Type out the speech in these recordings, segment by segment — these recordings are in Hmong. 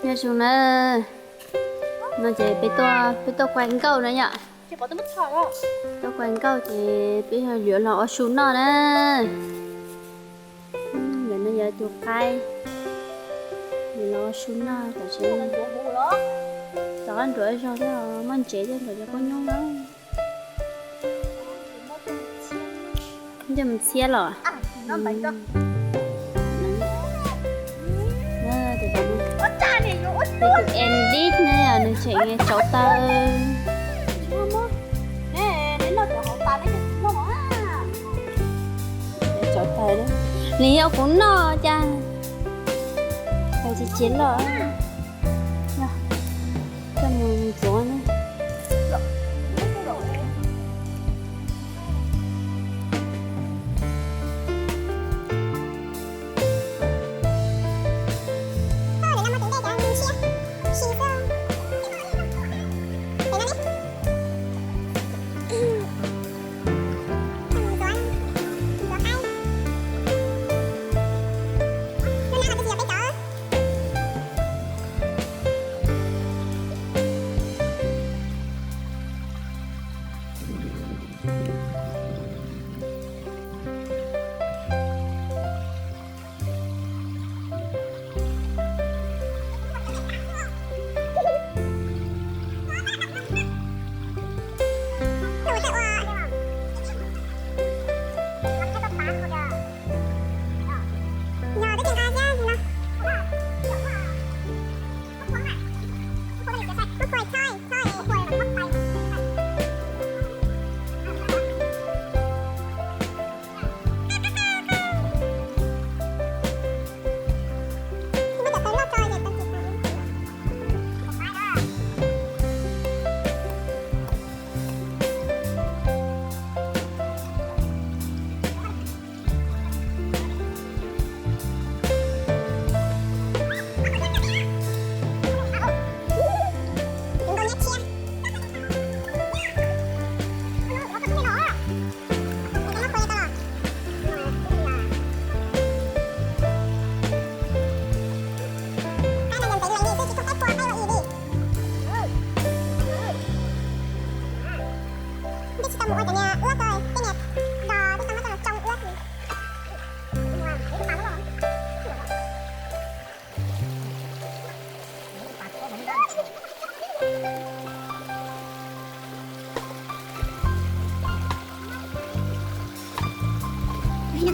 Nyob zoo na, no ces peb tuaj, peb tuaj kuaj nkauj na yom. Tuaj kuaj nkauj ces peb yuav los ua su noj na. Ntawm no yog tus qaib, yuav los ua su noj tam sim no. Rov qab nruam zog thiab, muaj ntsev thiab ntawm cov kua nyuj na. Nco mus txhiab los. Tus edit ne, nws tseem tsauv taws. Tsauv taws, nws yog kuv noj cas. Taws tsis tsiv los. Coj mus ntxuav na.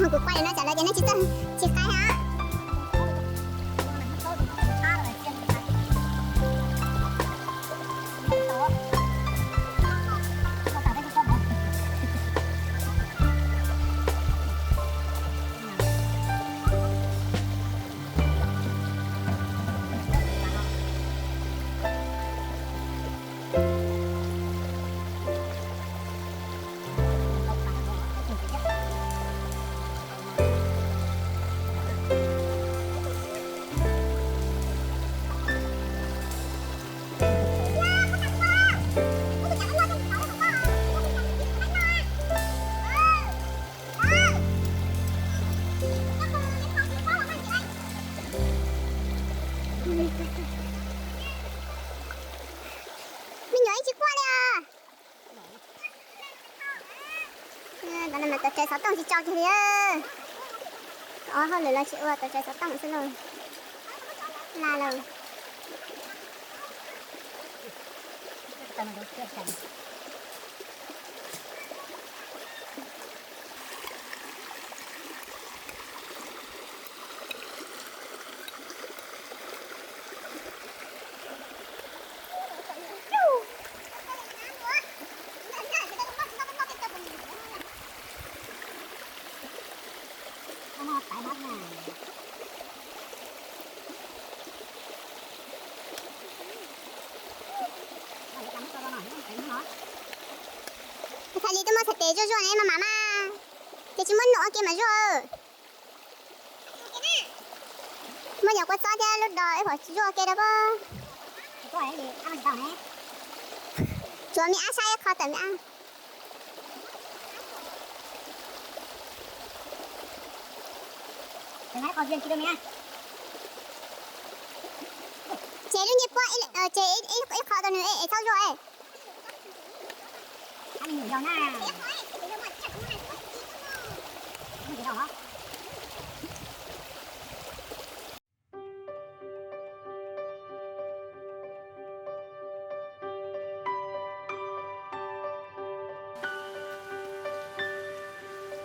Kuv kuaj li no tsam lawv tias nej tsis txawj tsis qaib ha. Me nyuam ib tsis quaj li os. Tau tsaws xov tooj tsis tso kiag li. Ob hauj lwm los tsis ua, tau tsaws xov tooj xwb lauj. La lawm. Txhais li twb muab txhais tes zuaj zuaj ne mas mam mas, ces tsis muab num ua ke mas zuaj. Muab yog kua txob thiab lub dos ib puas zuaj ke rau pob. Tsuav me ab saib qho tawm me ab. Puab ces ib qho rau nws es txhob zuaj es.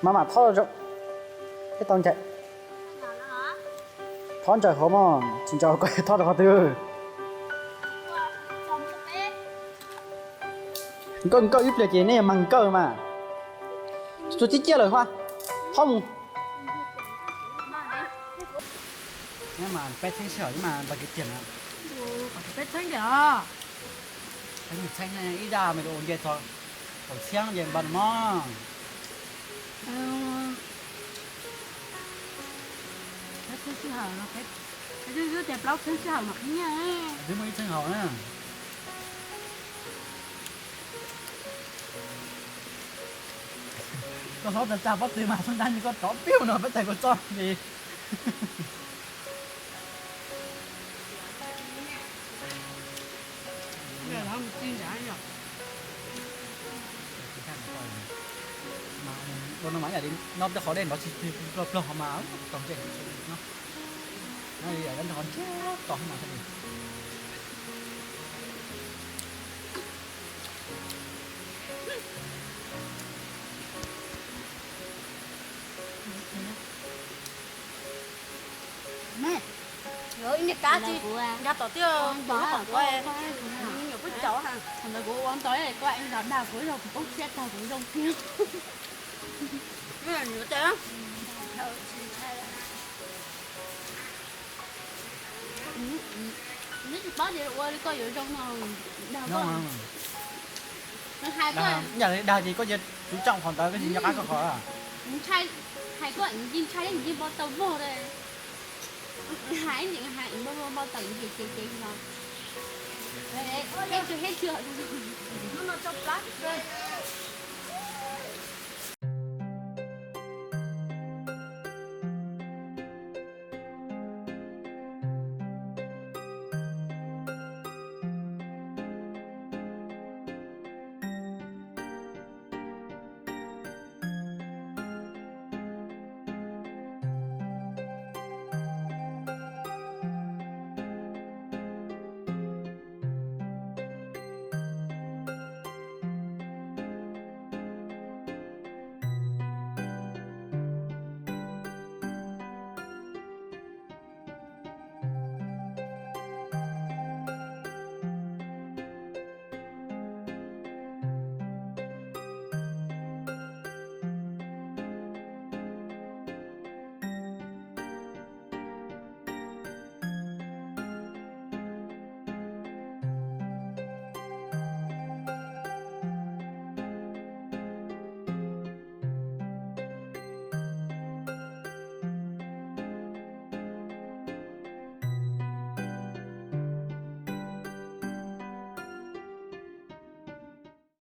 Mas mam thob zoo, ib tau ncaim. Thob ntsaws hauv mog, tsis ntsaws hauv ko thob rau qhov twg. Nkawj nkawj ib pliag ces nej mag nkawj mas. Tsuas tib ciaj lawm hua, thob mus. Mas peb txheeb sij hawm mas npam kiv tiag na. Peb txheeb tiag os. Peb txheeb ib zaj me ua nce txog kaum txhiab ces npam mog. Peb txheeb sij hawm, peb twb tias plaub txheeb sij hawm mas qhib nyiaj. Twb muaj ib txheeb hauv na. Koj hlob tag tag pob tw mas txhob ntab nws koj rov piug no peb tais kua txob li. Ua no mas yam li noj tej qhov dej nrov tsis plog plog mas tau ntsej no. No yam nrog ntsiag to mas thiaj li. Ib niag kab tsis nkag tom tiaj, tom kuv me nyuam pub caum ha. Thaum ntawd kuv ua ntau koj ib zog dag kuv ib zog kuv poob siab tag kuv zoo kiag. Neb tsis paub tias ua li koj yuav zoo no, dag koj. Yam li dag ces koj cia tswv tsoom qhov ntawd koj tsis nco qab koj qhov. Ntshai, hais koj ntshai ntshai npau taws vog li. Hais ntshai npau taws ces ces ces no. Eb, eb, eb, eb,